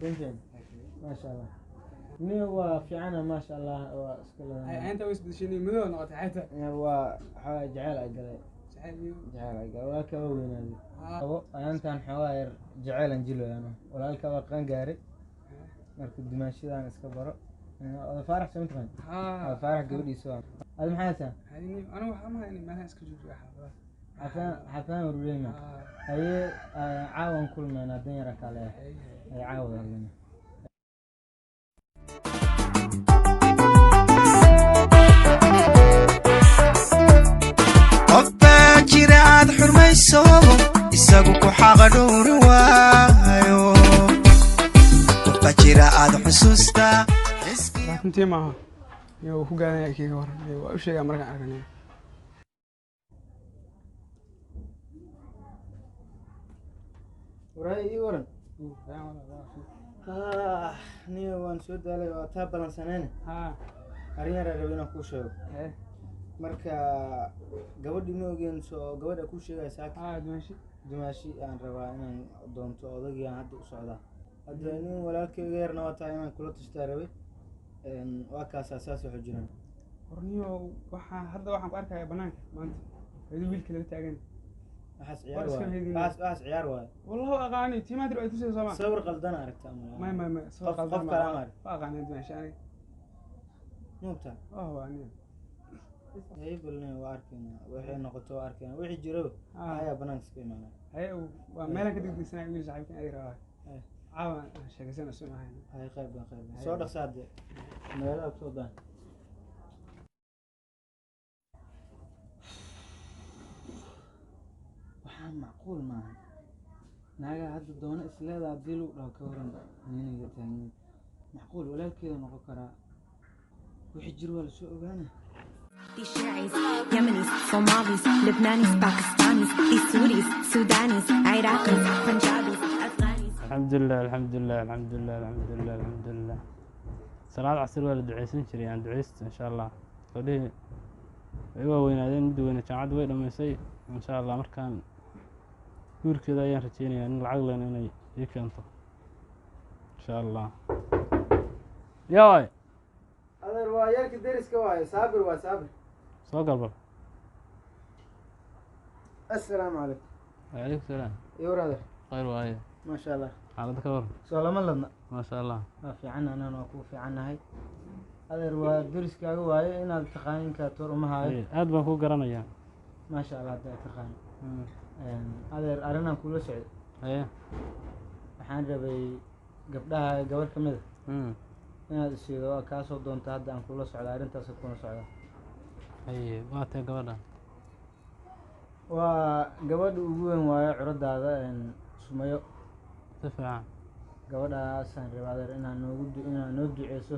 Fiican, maasha Allah. Niyo waa fiicana, maasha Allah, waa iska leedahay. Inta way isbedeshay, madow noqotay xayta. Waa xoogaa jecel ay galay. Jacayl iyo jecel ay galay, walaalka waa weynaaday. Qabo ayaantan xoogaa yar jeceylan jiloyano, walaalka waa qan gaaray, marka dumaashadaan iska baro. Oda Faarax soo mataqaan? Haa. Faarax gabadhiisa waa. Adi maxaa haysaa? Anigu waxaa ma haynin, meelaha iska joojiya xaafadaha. Xafaan xafaan warureyma. Haye, caawan kulmayna dan yaran kale Haye. Ay caawa hadlayna. Qof baa jira aad xurmayso, isagu ku xaqa dhowri waayo. Qof baa jira aad xusuusta. Runtii maaha iyo wuu ku gaadanaya keyga waran. Iyo waa u sheegaa markaan arkanay. Waraay, ii waran. Niyo waan soo daalay, waa taa balansanayna. Arrin yaraa raba inaan kuu sheego. Marka gabadhii ma ogeen, soo gabadha kuu sheegaya saaka. Haa, dumaashi. Dumaashi aan rabaa inaan doonto, odagii aan hadda u socdaa. Hadda nin walaalkayga yarna waa tahay, inaan kula tashtaa rabay. Waa kaasaa, saas waxu jiraan. Horniyo waxaa hadda waxaan ku arkaya banaanka maanta ayadoo wiilka lala taagan. Waxaas Waa ciyaar iska waaye. heydin. Waxaas ciyaar waaye. Wallahu aqaani tiimaatir ay tusayso sooma. Sawir qaldan aragta ama May soo qof qaldan. Qof kale ama arag. Waa aqaani dumaashi aniga. Maogtaa? Waa aniga. Haybalne, waa arkaynaa waxay noqoto, waa arkaynaa wixii jiraba. Ayaa banaanka iska imaanaya. Haye, waa meelaan ka degdegsanaya wiil saaxiibkan adiga rabaa. Caawa aan sheekaysana soo maahayn. Hay, qayb baan qayb baan. Soo dhaqsa hadde, magaalada kusoo daan. Waxaa macquul maaha naagaha hadda doono isleeda haddii lagu dhaho ka waran niniga taagneed, macquul walaalkeeda noqon karaa. Wixii jir waa lasoo ogaana. These Shiites, Yemenis, Somalis, Lebanese, Pakistanis, these Suris, Sudanis, Iraqis, Punjabis, Afghanis. Alxamdulilah, alxamdulilah, alxamdulilah, alxamdulilah, alxamdulilah. Salaad casir waa la duceysan jiray, aan duceysto insha Allah. Gabdhihii way waaweynaadeen, midda weyne jaamacadda way dhammaysay. Insha Allah markaan guurkeeda ayaan rajeynayaa nin lacag len inay ii keento insha Allah. Yaa waay? Adeer, waa yarka deriska waaye, Saabir, waa Saabir. Soo galbal. Assalaamu calaykum. Wacalaykum salaam. Iyo war, adeer? Khayr waaye. Maasha Allah. Xaaladda ka war? Soo lama ladna? Maasha Allah. Waa fiican, anana waa kuu fiicannahay. Adeer, waa deriskaaga waaye, inaad taqaanin kaa toor uma haayo. Haye, aad baan kuu garanayaa. Maasha Allah, hadda aad taqaan. Adeer, arrinaan kula socday. Haye. Waxaan rabay gabdhaha gabar ka mid a inaad isiido, waa kaa soo doonta. Hadda aan kula socda arrintaas, kula socda. Haye, waa tee gabadha? Waa gabadha ugu weyn waayo, curadaada, Sumayo. Si fiican. Gabadhaasaan rabaa, adeer, inaad noogu inaad noo duceyso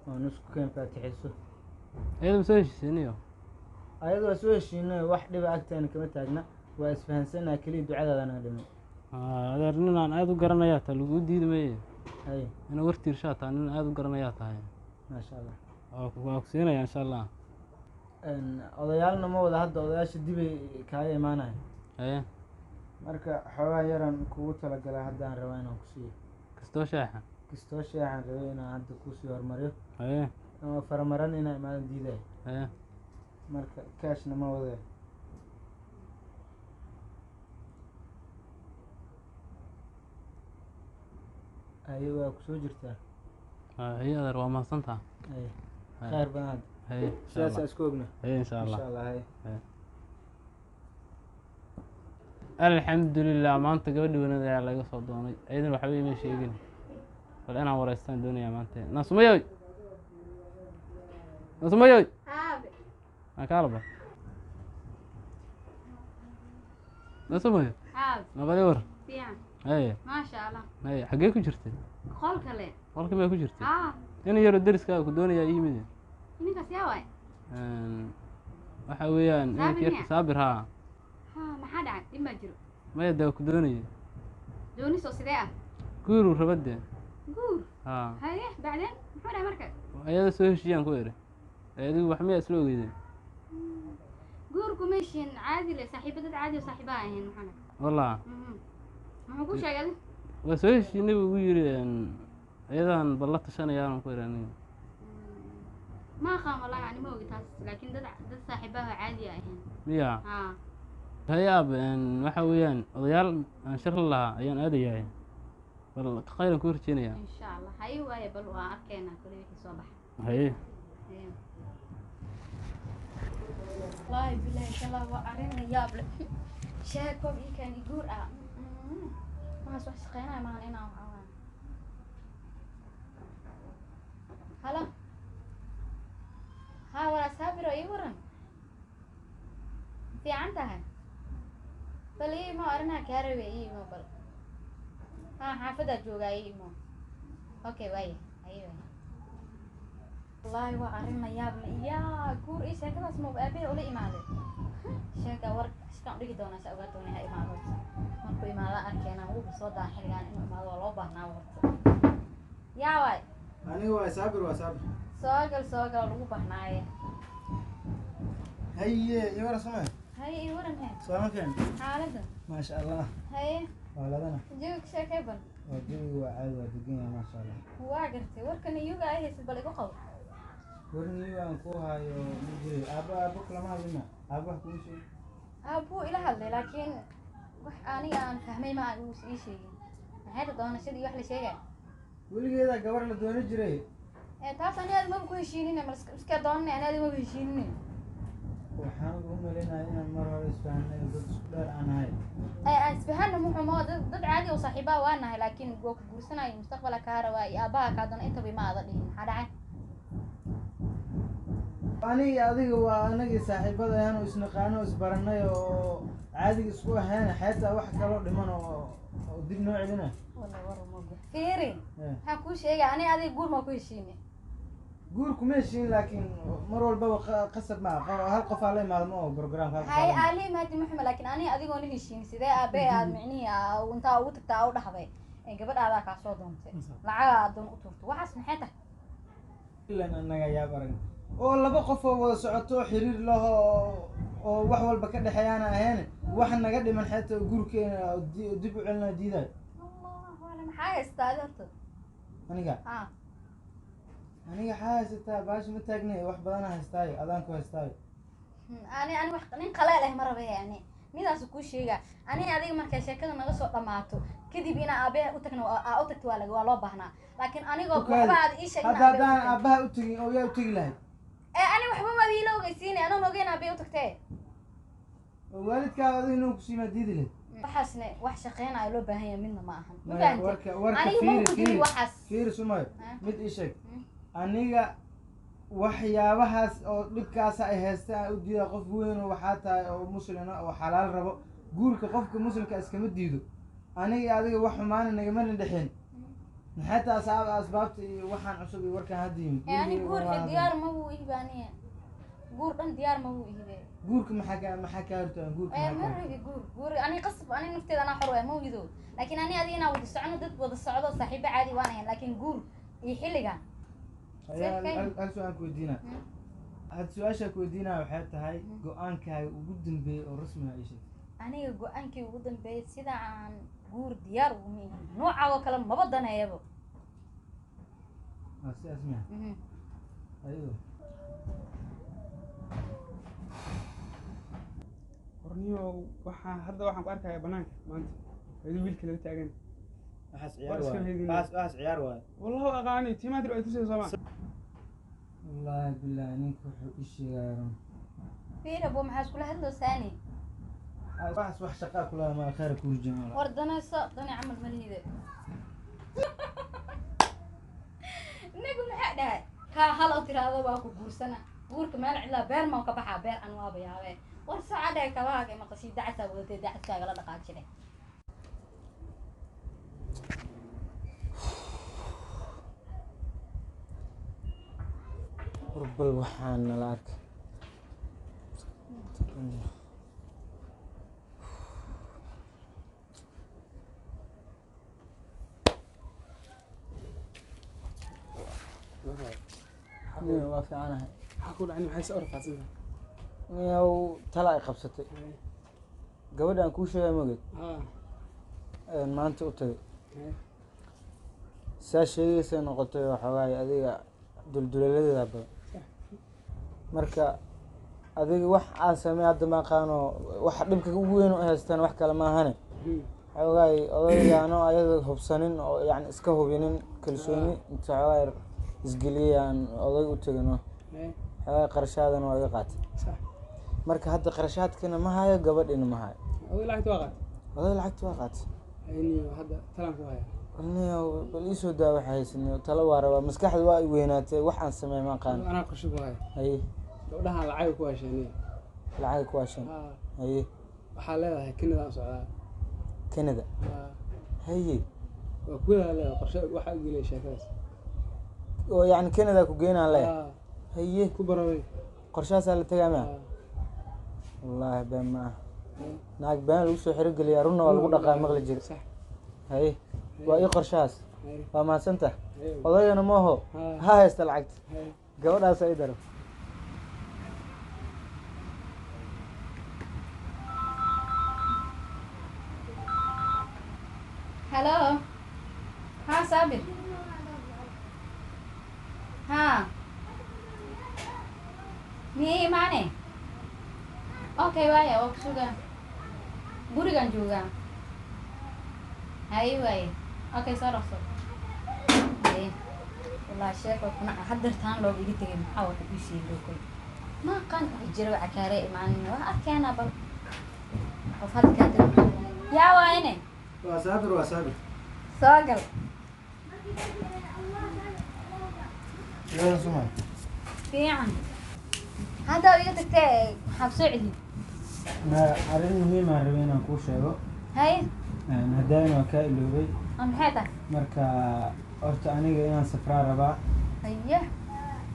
oo nusku keen faatixeyso. Iyada ma soo heshiisiiniyo? Ayada waa soo heshiinay, wax dhiba agteena kama taagna, waa isfahansanaa, keliya ducadaada naga dhimay. Adeer, nin aan aada u garanayaa taa, lagu diidi maye. Haye. Ina wartiirshaa taa, nin aada u garanayaa tahay. Maasha Allah. Waa ku siinaya insha Allah. Odayaalna ma wada hadda, odayaasha dibay kaaga imaanaya. Haye. Marka xoogaa yaraan kugu talagalay hadda aan rabaa inaan ku siiyo. Kastoo sheexa. Kastoo sheexaan rabay inaan hadda kuusii horumariyo. Haye. Ama faramaran inaa imaadan diidaya. Haye. Marka cashna ma wadaya. Haye, waa kusoo jirtaa. Haye adeer, waa mahadsantaha. Haye. Haye. Khayr badan hadda. Haye, insha sidaasaan Allah. Isku ogna. Haye, insha Allah. Insha Allah, haye. Alxamdulilah, maanta gabadhi wanaad ayaa laga soo doonay, iyadana waxba ima sheegin, bal inaan wareystaan doonayaa maanta. Nasumayoy, nasumayoy. Aabe. Aan kaalaba nasumayo. Aabe. Nabadi war? Fiican. Haye. Maasha Allah. Haye, xaggee ku jirtay? Qol kale. Qolkii maa ku jirtay? Haa. Nin yaroo deriskaaga ku doonayaa ii yimid. Ninkaas yaa waay? Waxa weeyaan Saabir inanka yarka miyaa? Saabir, haa. Haa, maxaa dhacay? Dhib baa jiro? Maya, dee waa ku doonaya. Doonis oo sidee ah? Guuruu raba dee. Guur? Haa. Haye, bacdeen muxuu dhahay marka? Ayada soo heshiiyaan ku iri. Adigu wax miyaa isla ogeydeen? Guurku ma heshiin, caadi le, saaxiibo, dad caadi oo saaxiibaha ahayn, maxaa dhahay? Wallah. Muxuu ku sheegay adi? Waa soo heshiinay buu igu yidhi, iyadan bal la tashanayaan ku idhi aniga. Ma aqaan wallahi, ani ma ogi taas, laakiin dad saaxiibaha oo caadi ahayn. Miya? Haa. Haye aab, waxa weeyaan odayaal aan shir la lahaa ayaan aadayahay, bal khayran ku horjeenayaa. Insha Allah, haye waaye, bal waa arkeynaa kule wixii soo baxa. Haye. Haye. Wallaahi billahi insha waa arrin la yaab leh. Sheeko ii keeni guur ah. Waxaas wax shaqeynaya maahan inaan waxaa. Halo. Haa walaa Saabiro, ii waran. Fiican tahay. Bal ii imo, arrinaha kaa rabay, ii imo bal. Haa, xaafaddaa joogaa, ii imo. Okay waaye, haye waaye. Wallaahi waa arrin la yaab leh. Yaa guur ii sheekadaas ma aabbahay ula imaaday. Sheeka war shaqaan dhigi doonaa sa ogaa doonaa ha imaado. Markuu imaado arkeenaa, wuuba soo daa xilligaan inuu imaado waa loo baahnaa horta. Yaa waay. Aniga waa Saabir, waa Saabir. Soo gal, soo gal, lagu baahnaaye. Haye, yawara samee. Haye, ii waran hee. Sooma fiican? Xaaladda. Maasha Allah. Haye. Waa ladana. Jawiga sheekay bal. Waa jawiga waa caadi, waa degan yahay, maasha Allah. Waa gartay warkan iyuga ay haysid, bal igu qabo. Warniyo aan ku hayo ma jiray. Aabbo kulama hadlina, aabbo wax kugu sheegay? Aabbuu ila hadlay, laakiin wax aniga aan fahmay ma uu ii sheegin. Maxay tahay doonashadii wax la sheegay? Weligeeda gabar la dooni jiray. Ee taas ani aad maba ku heshiinine, mal iska doonane, ani aad maba heshiinine. Waxaan ugu malaynayaa inaan mar hore isfahanay oo dad isku dheer aan ahay. Ee aan isfahanno muxuu ma dad caadi oo saaxiibaa waa nahay, laakiin waa ku guursanayo mustaqbalka kaa rabaa iyo aabbaha kaa doona intaba ima aada dhihin. Maxaa dhacay? Aniga adiga waa anagii saaxiibada ahaan oo isnaqaano oo isbaranay oo caadiga isku ahayn, xeetaa wax kaloo dhiman oo dib noo celina. Walla war uma fiiri. Maxaan kuu sheegay? Ani adiga guur ma ku heshiine? Guur kuma heshiin, laakiin mar walbaba qasab ma aha, hal qof aa la imaado ma oo programka hal qof aa hay la imaado. Aali maadi muxuma, laakiin ani adigoona heshiin sidee aabe aad micnihii intaa ugu tagtaa u dhahday ee gabadhaadaa kaa soo doontay, lacagaa adoon u tuurtay, waxaas maxay tahay? Ilan annaga yaab arag oo laba qof oo wada socoto oo xiriir leh oo wax walba ka dhexeeyaana ahayn, wax naga dhiman xeeta guurkeena oo dib u celina diidayo. Allahu aclam. Maxaa haystaa adi horta? Aniga? Haa. Aniga waxaa haysataa baashi ma taagnay, wax badana haystaayo, adaan ku haystaayo. Ani wax nin qaleel eh ma rabe. Ani midaas kuu sheega, ani adiga markay sheekada naga soo dhamaato kadib inaa aabehe u tagno, aa u tagto waa loo baahnaa, laakiin anigoo Ukaadi. waxba aad ii sheegin. Hadda haddaan aabbaha u tegin oo yaa u tegi lahayd? Ee ani waxba ma iila ogeysiinay, anoon ogeyn aabehe u tagtee. Oo waalidkaa adiga inuu kusiimaa diidi lahayd? Waxaasne wax shaqeynayo loo baahan yahay midna ma ahan, ma Maya, fahantay? warka Aniga ma fiiri ku jirin fiiri waxaas. Fiiri sumayo. Ha? Mid ii sheeg. Hmm. Aniga waxyaabahaas oo dhibkaasa ay haysta aan u diida, qof weyn oo waxaa tahay oo muslina oo xalaal rabo, guurka qofka muslimka iskama diido. Aniga iyo adiga wax xumaana nagamana dhexeen, maxay taas asbaabta iyo waxaan cusub iyo warkaan hadda yimid? Ee ani Gurigeyga guur waa diyaar ma wuu ihibe, aniga guur dhan diyaar ma wuu ihibe. Guurka maxaa kaa hortaagan guurka? Ee maxaa ma kaa rabi guur. Guur ani qasab, ani nafteeda anaa xor waay, ma ogido, laakiin ani adiga inaan wada socono, dad wada socdo saaxiibo caadi waan ahayn, laakiin guur iyo xilligan Ayaa Safkay. hal su-aal ku weydiina. Had su-aasha ku weydiinaya waxay tahay go-aankaaga ugu dambeeyey oo rasmiga ii sheeg. Aniga go-aankii ugu dambeeyay, sida aan guur diyaar uguma ihin, noocaagoo kale maba daneeyabo. Waa sidaas miya? Mhm. Ayado. Warniyo, waxaa hadda waxaan ku arkayaa banaanka maanta ayadoo wiilka lala taagan. Waxaas War ciyaar iska waaye. heegin. Waxaas ciyaar waaye. Wallahu aqaani tiimaatir ay tusayso sooma. Wallaahi bilaahi, ninka wuxuu ii sheegaya run. Fiir abo, maxaa iskula hadloosaani? Waxaas wax shaqaa kula ma khayr ku rujin. War danayso, dani camal malihide. Inagu maxaa dhahay kaa hal oo tiraahdo waa ku guursana, guurka meel cidlaa beer maa ka baxaa, beer an waaba yaabee. War socodee dhahay kabahaaga maqasii dacasaa wadatay, dacaskaaga la dhaqaajine. War bal waxaan nala arkay. Waa fiicanahay. Maxaa ku dhacay? Maxay soo rafaadsan tahay? Niyow, tala ay qabsatay gabadha aan kuu sheegay mogeed. Haa. Maanta u tagay. Saa sheegaysa noqotay waxoogaay adiga dulduleeladeeda badan. Marka adiga wax aan samey hadda ma aqaano, waxa dhibka ugu weyn u haystaan wax kale maahane. Xoogaay odaygaano ayada hubsanin oo yani iska hubinin kalsooni inta xoogaa yar isgeliyay aan oday u tegino. Xoogaa qarashaadana waa iga qaatay. Marka hadda qarashaadkina ma hayo, gabadhina ma hayo. Oday lacagta waa qaatay? Oday lacagta waa qaatay. Niyo, hadda talaan ku haya. Niyo, bal iisoo daa waxa haysaniyo, talo waa rabaa, maskaxda waa i weynaatay, wax aan sameey ma aqaano. Anaa qorshe ku haya. Haye. Gabdhahan lacag ku hesheen, niyo. Lacag ku hesheen? Haye. Waxaa leedahay Canada aan socdaa. Canada? Haye. Waa kuwadaa leedahay qorshe, waxaa u gelaya sheekadaas. Oo yacni Canada ku geynaan leeyahay? Haye. Ku barawey. Qorshahaasaa la tegaa maa? Wallaahi been ma ah, naag been lagu soo xerogeliyaa, runna waa lagu dhaqaa, maqli jira. Haye, waa ii qorshahaas. Waa mahadsantah. Odaygana maaho ha haysta lacagta, gabadhaasa i daro. Hello, haa Saabir, haa, miyay imaane? Okay, waaya, waa kusugaa, gurigaan joogaa. Haye, waaye, okay, soo dhaqso. Haye, wallahi sheeko kunaca haddeertaan looga iga tegay. Maxaa wax ii sheegay? Kol ma aqaan wax jira, waxa kaare imaanin, waa arkeena. Bal qof hadda kaa tagay yaa waayne? Waa Saabir, waa Saabir. Soo gal. Yada suma. Fiican, hadda iga tagtee, maxaad soo celin? Ma arrin muhiim aan rabay inaan kuu sheego. Haye. Haddaan waa kaa iloobay. Aa, maxay tahay? Marka horta aniga inaan safraa rabaa. Haye.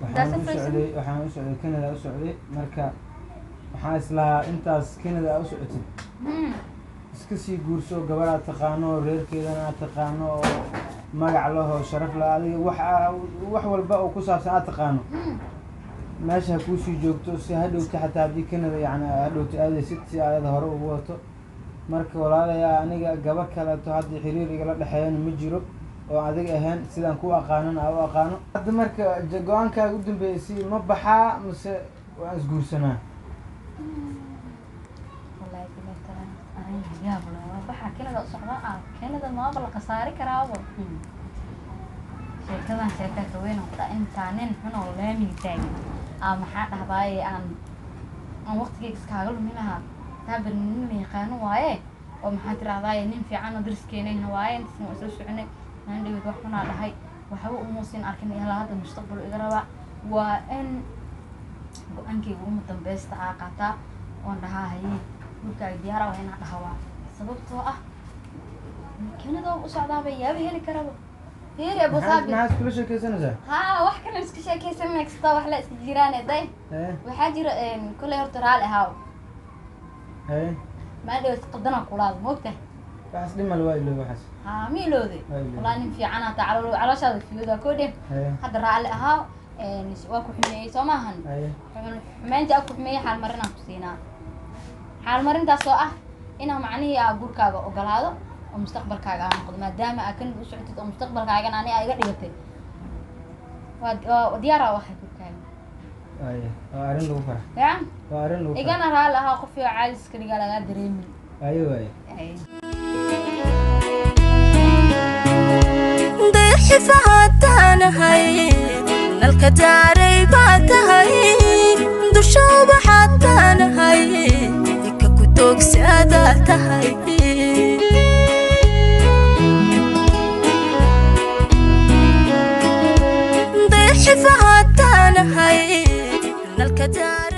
Waxaan u socday, waxaan u socday Canada u socday. Marka waxaan islahaa intaas Canada aa u socotid iska sii guurso gabar aad taqaano oo reerkeedana aad taqaano oo magac lahoo sharaf lah, adiga wax wax walba oo ku saabsan aad taqaano, meesha ha kuusii joogto, si hadhowta xataa haddii Canada yani hadhowta aadaysid si aayada hore ugu wato. Marka walaalayaa, aniga gabar kaleeto hadda xiriir igala dhexeeyana ma jiro oo adiga ahayn, sidaan ku aqaanona aa u aqaano hadda. Marka go-aankaaga u dambeeyay si ma baxaa mise waan isguursanaa? Wallahi billahi taala, arrin yaab leh. Waa baxaa, Canada u socdaa. Ah, Canada maaba la khasaari karaabo. Sheekadan sheeka ka weyn oo dha intaa nin xun oo laamiga taagan aa maxaa dhahdaaye aan waqtigeyga iskaaga lumi lahaa. Taabir nin la yaqaano waaye oo maxaa tirahdaaye nin fiican oo dariskeenayna waaye. Intaasna waa isla soconay. Maalin dhaweyd wax xunaa dhahay, waxba umuusin arkin ilaa hadda. Mustaqbal iga rabaa. Waa in go-aankayga uma dambeysta aa qaataa oon dhahaa haye, gurkaaga diyaara waa inaan dhahaa. Waa sababtoo ah Canada u socdaaba, yaaba heli karaba. Fiiri Abu Saabir. Maxaa iskula sheekaysanaysaa? Haa, wax kale iska sheekaysan kasta, wax la iska jiraan day. Waxaa jira kolley horta raali ahaaw. Maalin dhaweyd qaldanaa kulaada, moogtahay? Waxaas dhimal waa iloob waxaas. Haa, ma ilowday? Waa ilowday. Wallahi nin fiican hataa calooshaada fiyooda koo dheh. Hadda raalli ahaaw, waa ku xumeeyey, soo maahan? Xumeynta aa ku xumeeyey xaalmarinaan ku siinaa, xaalmarintaas oo ah inaa macnihii aa gurkaaga ogolaado oo mustaqbalkaaga aa noqdo, maadaama aa Canada u socotid oo mustaqbalkaagana ani aa iga dhigatay. Waa diyaar aa waxay gurkaaga. Haye, waa arrin lagu farax. Ya. Waa arrin lagu farax. Igana raalli ahaa, qof iyo caadis iska dhigaa lagaa dareemin. Haye, waaye. Haye. Dayaxifahaataanahay, nalka daaray baa tahay, dusha ubaxaataanahay, ika ku toogsaadaa tahay. Dayaxifahaataanahay, nalka daaray.